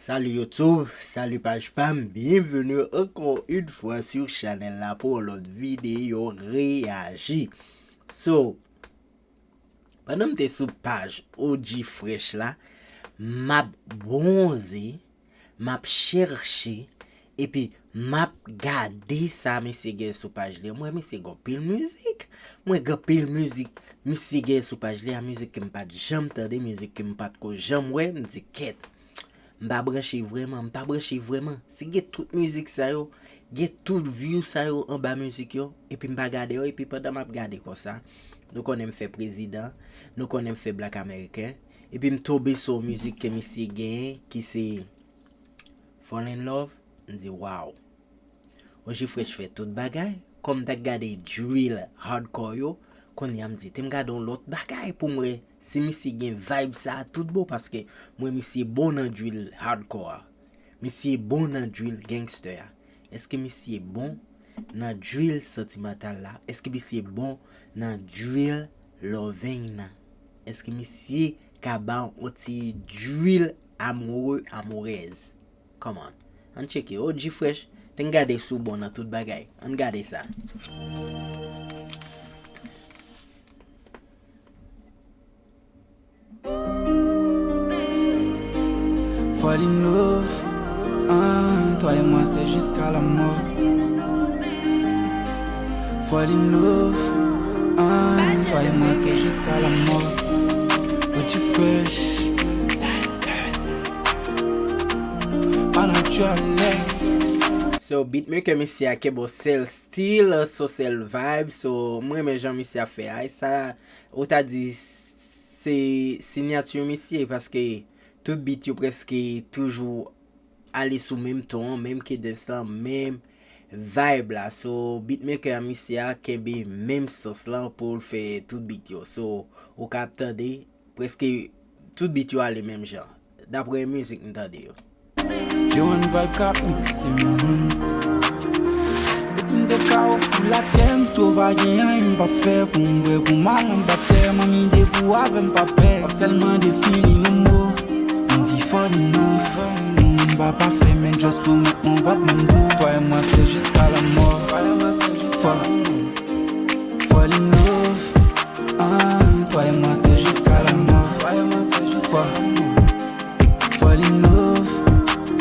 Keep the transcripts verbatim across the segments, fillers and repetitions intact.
Salut YouTube, salut paj pa m, bienvenue encore une fois sur chanèl la pou yon lòt videyo reyaji. So, pandan m te sou paj O G Fresh la, m ap bwonze, m ap chèche, epi m ap gade sa misye gen sou paj li. M wè misye gen anpil mizik, m wè gen anpil mizik misye gen sou paj li a, mizik ke m pa t janm tande, mizik ke m pa t ko janm wè, m di kèt. M pa branche vrèman, m pa branche vrèman. Si gen tout mizik sa yo, gen tout view sa yo anba mizik yo, epi m pa gade yo, epi pandan m ap gade konsa, nou konnen m fè prezidan, nou konnen m fè blak ameriken, epi m tonbe sou yon mizik ke misye genyen ki se Fall in Love, m di, wow. O G Fresh fè tout bagay. Kòm m t ap gade drill hardcore yo, kounye a m di, te m gade yon lòt bagay pou m wè si misye gen vibe sa a tout bon, paske m wè misye bon nan drill hardcore a. Misye bon nan drill gangster a. Èske misye bon nan drill sentimental la? Èske misye bon nan drill loving nan? Èske misye ka ba w yon ti drill amoureux, amoureuse? Come on. Ann tcheke. O G Fresh, te n gade si w bon nan tout bagay. Ann gade sa. Fall in love, ah, toi et moi c'est jusqu'à la mort. Fall in love, ah, toi et moi c'est jusqu'à la mort. Pretty fresh. Manager Alex. So, beatmaker misye a kenbe yon sèl stil, so sèl vibe. So, mwen renmen jan misye ap fè a. E sa, ou ta di, se sinyati misye, paske tout beat yo prèske toujou ale sou menm ton an, menm cadence lan, menm vibe la. So, beatmaker a misye a kenbe menm sans lan pou l fè tout beat yo. So, ou ka ap tande, prèske tout beat yo ale menm jan, daprè mizik m tande yo. J one Vibe k ap mikse, mm. E si m te ka ofri w latè, m tou pa gen anyen m p ap fè pou m bwè, pou m al anba tè. Manmi, depi w avè m pa pè, w ap sèlman defini yon mo. Anvi fall in love. M pa pafè, men just pwomèt mwen w p ap manm tou. Toi et moi c'est jusqu'à la mort. Fall, fall in love. Ah, toi et moi c'est jusqu'à la mort. Fall, fall in love.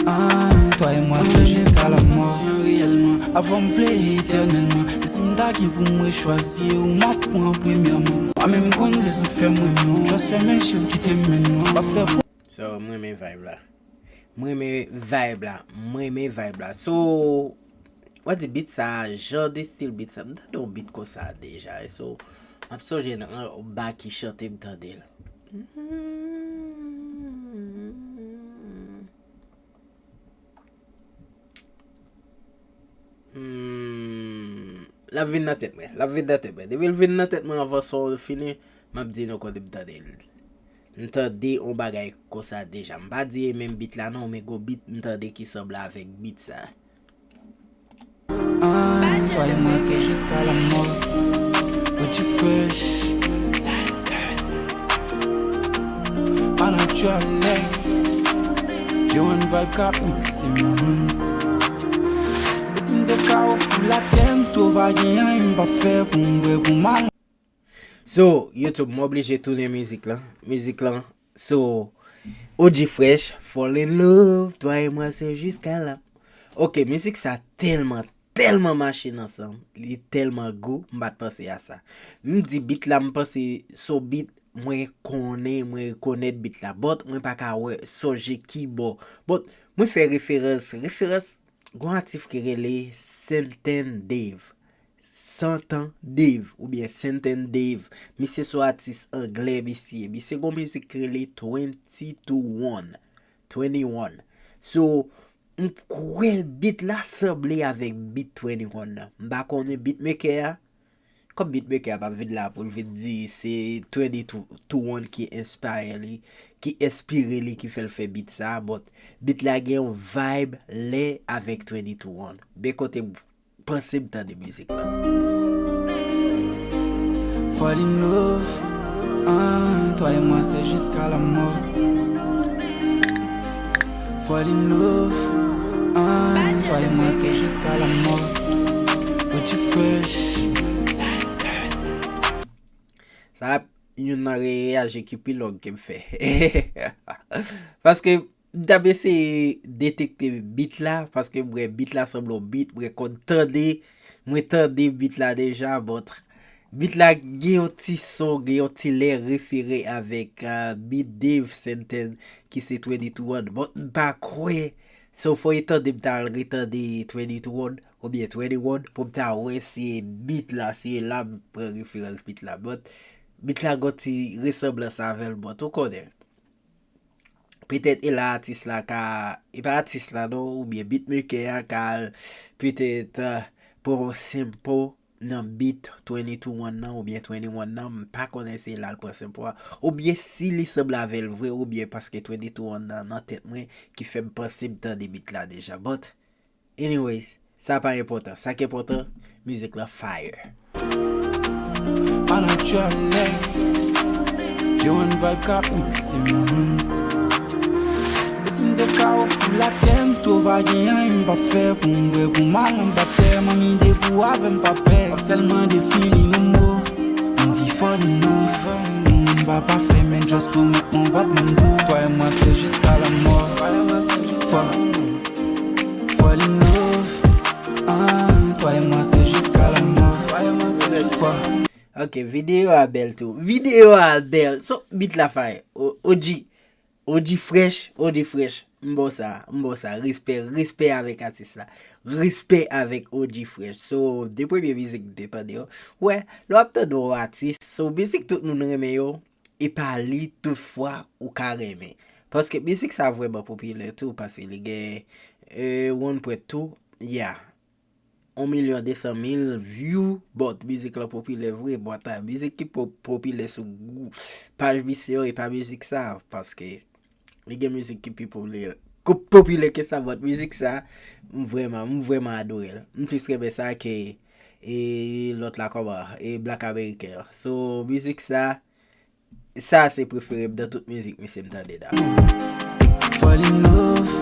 Ah, toi et moi c'est jusqu'à la mort. Avan m vle etènèlman. E si m ta gen pou mwen chwazi, ou m ap pran premyèman. Pa menm konn rezon k fè m renmen w. Just fè men chè w kite m mennen w. Pa fè So, m renmen vibe la. M renmen vibe la. M renmen vibe la. So, w a di beat sa, jan de stil beat sa. M tande yon beat konsa deja. So, m ap sonje nan Baky chante m tande l. Hmm, l ap vin nan tèt mwen. L ap vin nan tèt mwen. Depi l vin nan tèt mwen anvan son fini, m ap di nou kote m tande l. M tande yon bagay konsa deja. M pa di e menm beat la non, men gon beat m tande ki sanble avèk beat sa. Ah, toi et moi c'est jusqu'à la mort. Pretty fresh. Manager Alex. J one Vibe k ap mikse, mm. E si m te ka ofri w latè, m tou pa gen anyen m p ap fè pou m bwè, pou m al So, YouTube, m oblije tounen mizik lan. Mizik lan. So, O G Fresh, Fall in Love, toi et moi c'est jusqu'à la. Ok, mizik sa tèlman, tèlman mache nan san m. Li tèlman gou, m pa t panse a sa. M di beat la, m panse so beat, mwen konnen, mwen rekonèt beat la. But, mwen pa ka wè, sonje ki bò. But, mwen fè referans, referans, gon atis ki rele Santan Dave. Santan Dave oubyen Santan Dave. Misye se yon atis anglè, misye. Misye gon mizik ki rele Twenty to One. Twenty One. So, m kwè beat la sanble avèk beat Twenty One nan. M pa konnen beatmaker a. Kòm beatmaker a p ap vin la pou l vin di se Twenty to One ki enspire li, ki enspire li, ki fè l fè beat sa. But beat la gen yon vibe lè avèk Twenty to One. Men kote m panse m tande mizik la. Fall in love, ah, toi et moi c'est jusqu'à la mort. Fall in love, ah, toi et moi c'est jusqu'à la mort. Pretty fresh. Sa ap youn nan reyaji ki pi long ke m fè. Paske m t ap eseye detekte beat la, paske m wè beat la sanble yon beat mwen konn tande, mwen tande beat la deja, but beat la gen yon ti son, gen yon ti lè refere avèk uh, beat Dave Santan ki se twenty-two one. But m pa kwè, so fò e tande m ta al retande twenty-two one oubyen twenty-one pou m ta wè si e beat la, si e la m pran referans beat la. But beat la gon ti resanblans avè l, but ou konnen. Petèt e la atis la ka, e pa atis la non, oubyen beatmaker a ka al petèt uh, pran yon sample nan beat twenty-two one nan oubyen twenty-one nan, m pa konnen si e la l pran sample a, oubyen si li sanble avè l vre, oubyen paske twenty-two one nan nan tèt mwen ki fè m panse m tande beat la deja. But anyways, sa pa enpòtan. Sa ki enpòtan, mizik la fire. Manager Alex, J one Vibe k ap mikse. E si m te ka ofri latè m tou, pa gen anyen m p ap fè pou m bwè, pou m al anba tè. Manmi debout avè m, pa pè. W ap sèlman defini yon mo. Anvi fall in love. M pa pafè, men just pwomèt mwen w p ap ban m tou. Toi et moi c'est jusqu'à la mort. Fall, fall in love. Ah, toi et moi c'est jusqu'à la mort. Toi et moi c'est jusqu'à Ok, videyo a bèl tou. Videyo a bèl. So, beat la fire. O- OG. OG fresh, OG fresh. M ba w sa, m ba w sa. Respè, respè avèk atis la. Respè avèk OG fresh. So, de premye mizik m te tande yo. Wè, lè w ap tande yon atis, so mizik tout moun renmen yo, e pa li tout fwa ou ka renmen. Paske mizik sa vrèman popilè tou, paske li gen euh, one point two, yeah. Yon milyon de san mil view, but mizik lan popilè vre, but a, mizik ki po- popilè sou gou- paj misye yo, e pa mizik sa, paske li gen mizik ki pi popilè, ko- popilè ke sa, but mizik sa, m vrèman, m vrèman adore l. M plis renmen sa ke e lòt la kòman, e Black American an. So, mizik sa, sa se prefere m nan tout mizik misye m tande dapre. Fall in love,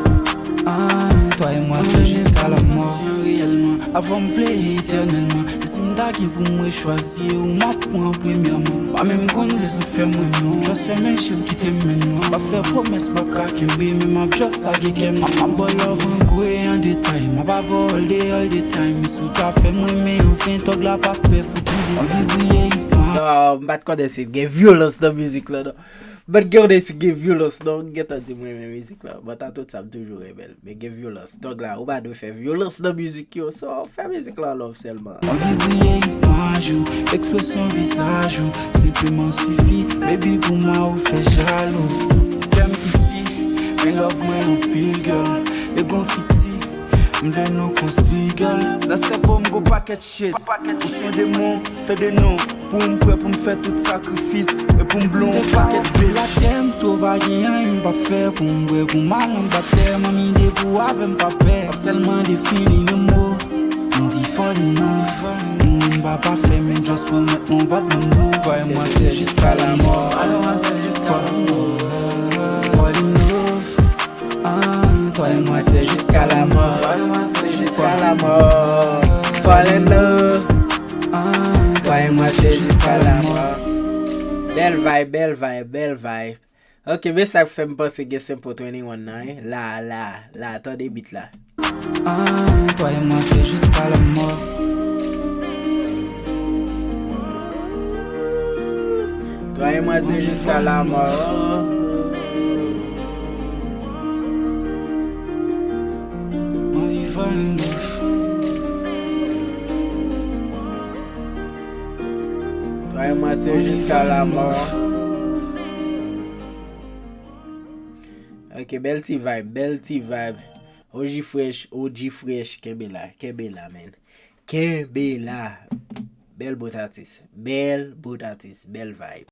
ah, toi et moi c'est jusqu'à la mort. Avan m vle etènèlman. E si m ta gen pou mwen chwazi, ou m ap pran premyèman. Pa menm konn rezon k fè mwen non. Just fèmen je m kite m mennen. M ap fè pwomès m ap ka kenbe, men m ap just lage kè m. M ap ba w love an gwo e an detay. M ap ba w all day, all the time. E si w ta fè m renmen anfen, tòg la pa pè, fout li anvi briye. Non, m pa t konnen si gen vyolans nan mizik la non. But gen yon si gen vyolans non, m gentan di m renmen mizik la. But a tout sa m toujou renmen l. Men gen vyolans. Tòg la, ou pa dwe fè vyolans nan mizik yo. So, fè mizik la love sèlman. Anvi briye imaj ou, ekspresyon vizaj ou, senpleman sifi. Baby, pou mwen ou fè jalou. Ti kè m piti, men love mwen anpil, girl. E gon fiti, m vle nou konstwi, girl. Nan sèvo m gon pakèt shit. Ou se yon demon, tande non. Pou m prè pou m fè tout sakrifis. E pou m blow yon pakèt vle. Latè m tou, pa gen anyen m p ap fè pou m bwè, pou m al anba tè. Manmi debout avè m, pa pè. W ap sèlman defini yon mo. Anvi fall in love. M pa pafè, men just pwomèt mwen w p ap ban m tou. Toi et moi c'est jusqu'à la mort. Fall, fall in love. Ah, toi et moi c'est jusqu'à la mort. Toi et moi c'est jusqu'à la mort. Fall in love. Ah, toi et moi c'est jusqu'à la mort. Bèl vibe, bèl vibe, bèl vibe. Ok, men sa k fè m panse gen sample twenty-one nan, hein. La, la, la, tande beat la. Ah, toi et moi c'est jusqu'à la mort. Toi et moi c'est jusqu'à la mort. Anvi fall in love. Toi et moi c'est jusqu'à la mort. Ok, bèl ti vibe, bèl ti vibe. OG Fresh, OG Fresh, kenbe la, kenbe la, man. Kenbe la. Bèl bout atis, bèl bout atis, bèl vibe.